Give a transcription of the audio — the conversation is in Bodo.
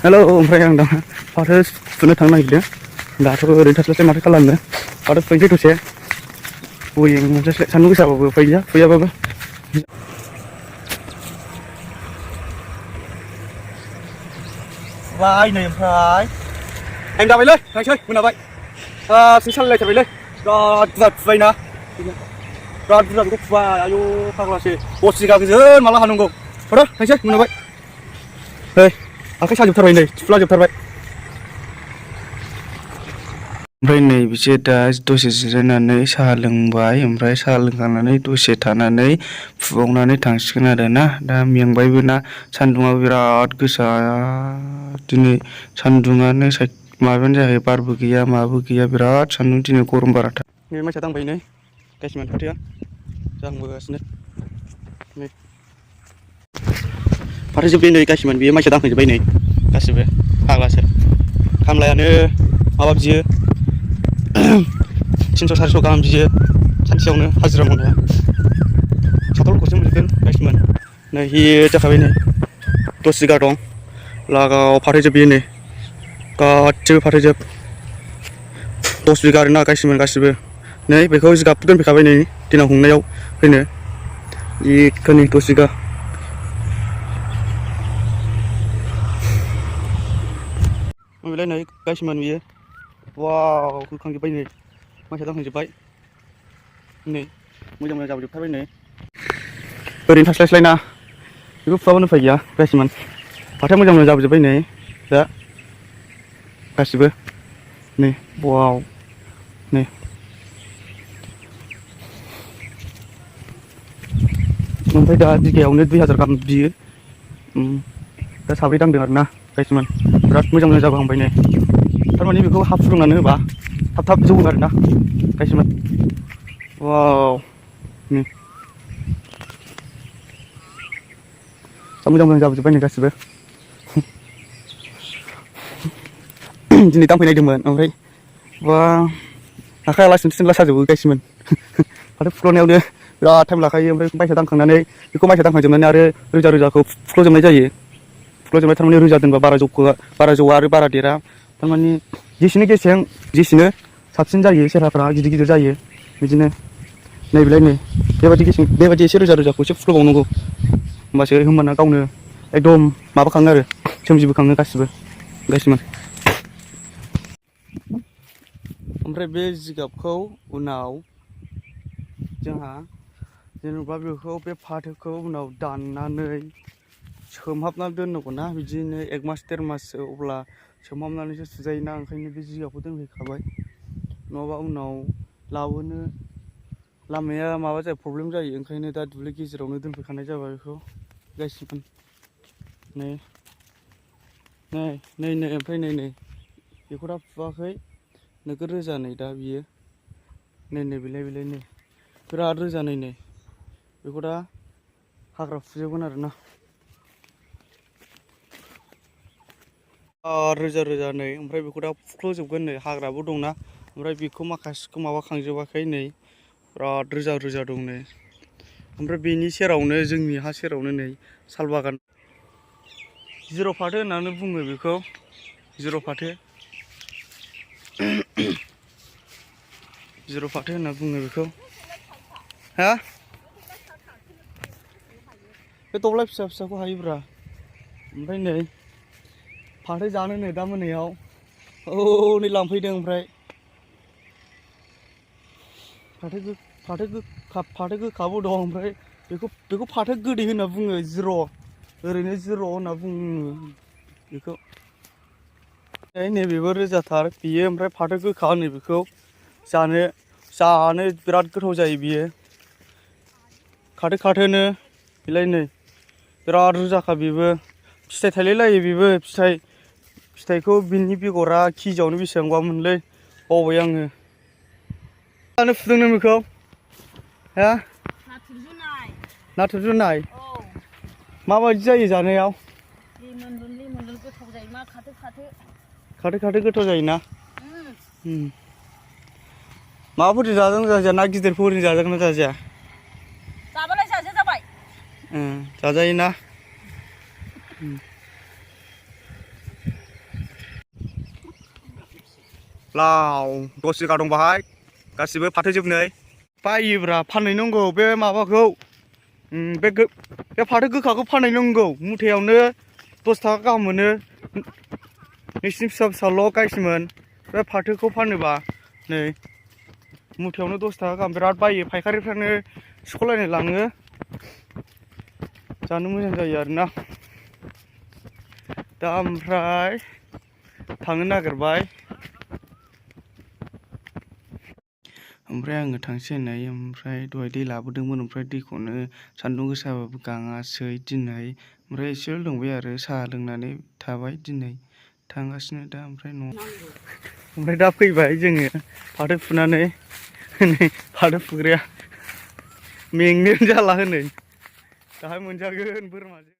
हेलौ ओमफ्राय आं दा फाथो फुनो थांनो नागिरदों दाथ' ओरैनो थास्लायस्लाय माथो खालामनो फाथो फुहैनोसै दसे बयें मोनस्लायस्लाय सान्दुं गोसाबाबो उफाय गैया फुयाबाबो बाय नै ओमफ्राय टाइम जाबायलै थांसै मोनाबाय हारसिं सालायलायथारबायलै बिराद बुरजा फुबायना बिराद बुरजा बेखौ फुबाय आयु फाग्लासो 10 बिगा गोजोन माला हानांगौ थ'दो थांसै मोनाबाय है आखाइ साजोबथारबाय नै थिफुलाजोबथारबाय ओमफ्राय नै बिसोर दा दसे जिरायनानै साहा लोंबाय ओमफ्राय साहा लोंखांनानै दसे थानानै फुबावनानै थांसिगोन आरोना दा मेंबायबो ना सान्दुङाबो बिराद गोसा दिनै सान्दुङानो माबायानो जायाखै बारबो गैया माबो गैया बिराद सान्दुं दिनै गरम बाराथार नै माइसा दांबाय नै गायसिमोन फाथोआ जाहांबोगासिनो नै फाथो जोब्बाय नै गायसिमोन बेयो माइसा दांफैजोब्बाय नै गासिबो फाग्लासो खामलायानो माबा बियो 300-400 गाहाम बियो सानसेयावनो हाजिरा मावनाया साथालखौसो मोनजोबदों गायसिमोन नै हिट जाखाबाय नै 10 बिगा दं लागाव फाथो जोब्बाय नै गासिबो फाथो जोब 10 बिगा आरोना गायसिमोन गासिबो नै बेखौ जिगाब दोनफैखाबाय नै देनां हमनायाव फैनो इखोनि 10 बिगा बेलाय नै गायसिमोन बियो वाव होखांजोब्बाय नै माइसा दांखांजोब्बाय नै मोजां मोजां जाबोजोबथारबाय नै ओरैनो थास्लायस्लाय ना बेखौ फुवाबानो उफाय गैया गायसिमोन फाथोआ मोजां मोजां जाबोजोब्बाय नै दा गासिबो नै वाव नै ओमफ्राय दा बिगायावनो 2000 गाहाम बियो दा साब्रै दांदों आरोना गायसिमोन बिराद मोजां मोजां जाबोहांबाय नै थारमाने बेखौ हा फुदुंनानै होबा थाब थाब जौओ आरोना गायसिमोन वाव दा मोजां मोजां जाबोजोब्बाय नै गासिबो दिनै दांफैनायदोंमोन ओमफ्राय बा आखाइ आलासिनो थिनला साजोबो गायसिमोन फाथो फुख्ल'नायावनो बिराद टाइम लाखायो ओमफ्राय माइसा दांखांनानै बेखौ माइसा दांखांजोबनानै आरो रोजा रोजाखौ फुख्ल'जोबनाय जायो फुख्ल'जोबनाय थारमाने रोजा दोनबा बारा जौआ आरो बारा देरा थारमाने जेसेनो गेसें जेसेनो साबसिन जायो सेहेराफ्रा गिदिर गिदिर जायो बिदिनो नै बेलाय नै बेबायदि एसे रोजा रोजाखौ एसे फुख्ल'बावनांगौ होमबाना गावनो एकदम माबाखाङो आरो सोमजिबोखाङो गासिबो गायसिमोन ओमफ्राय बे जिगाबखौ उनाव जोंहा जेनेबा बेखौ बे फाथोखौ उनाव दाननानै सोमहाबनानै दोननांगौ ना बिदिनो 1 मास 1.5 माससो अब्ला सोमहाबनानैसो सुजायोना ओंखायनो बे जिगाबखौ दोनफैखाबाय नङाबा उनाव लाबोनो लामाया माबा जायो प्रब्लेम जायो ओंखायनो दा दुब्लि गेजेरावनो दोनफैखानाय जाबाय बेखौ गायसिमोन नै ओमफ्राय नै बेखौ दा फुवाखै नोगोद रोजा नै दा बियो नै बिलाय नै बिराद रोजा नै बेखौ दा हाग्रा फुजोबगोन आरोना रोजा रोजा नै ओमफ्राय बेखौ दा फुख्ल'जोबगोन नै हाग्राबो दंना ओमफ्राय बेखौ माखासेखौ माबाखांजोबाखै नै बिराद रोजा रोजा दं नै ओमफ्राय बेनि सेरावनो जोंनि हा सेरावनो नै साल बागान जिर' फाथो होननानै बुङो बेखौ जिर' फाथो जिर' फाथो होनना बुङो बेखौ हा बे दब्लाय फिसा फिसाखौ हायोब्रा ओमफ्राय नै फाथो जानो नै दा मोनायाव नै लांफैदों ओमफ्राय फाथो गोखाबो दं ओमफ्राय बेखौ फाथो गोदै होनना बुङो जिर' ओरैनो जिर' होनना बुङो बेखौ नैबेबो रोजाथार बियो ओमफ्राय फाथो गोखा होनो बेखौ जानो बिराद गोथाव जायो बियो खाथो बेलाय नै बिराद रोजाखा बेबो फिथाइ थायलाय लायो बेबो फिथाइखौ बिनि बेगरा केजियावनो बेसेबांबा मोनलै बावबाय आङो मानो फुदों नों बेखौ हा नाथुर जुनाय माबायदि जायो जानायाव लिमोनलुन गोथाव जायो मा खाथो गोथाव जायोना माबाफोरजों जाजाया ना गिदिरफोरजों जाजागोन ना जाजाया जाबालाय जाजाबाय जाजायोना लाव 10 बिगा दं बाहाय गासिबो फाथो जोबनै बायोब्रा फानहैनांगौ बे माबाखौ बे फाथो गोखाखौ फानहैनांगौ मुथायावनो 10 थाखा गाहाम मोनो नोंसिनि फिसा फिसाल' गायसमोन बे फाथोखौ फानोबा नै मुथायावनो 10 थाखा गाहाम बिराद बायो फायखारिफ्रानो सिख'लायनाय लाङो जानो मोजां जायो आरोना दा ओमफ्राय थांनो नागिरबाय ओमफ्राय आङो थांसै होननाय ओमफ्राय दहाय दै लाबोदोंमोन ओमफ्राय दैखौनो सान्दुं गोसाबाबो गाङासै दिनै ओमफ्राय एसेल' दंबाय आरो साहा लोंनानै थाबाय दिनै थांगासिनो दा ओमफ्राय न'आव ओमफ्राय दा फैबाय जोङो फाथो फुनानै फाथो फुग्राया मेंनायानो जाला हनै दाहाय मोनजागोन बोरमाजों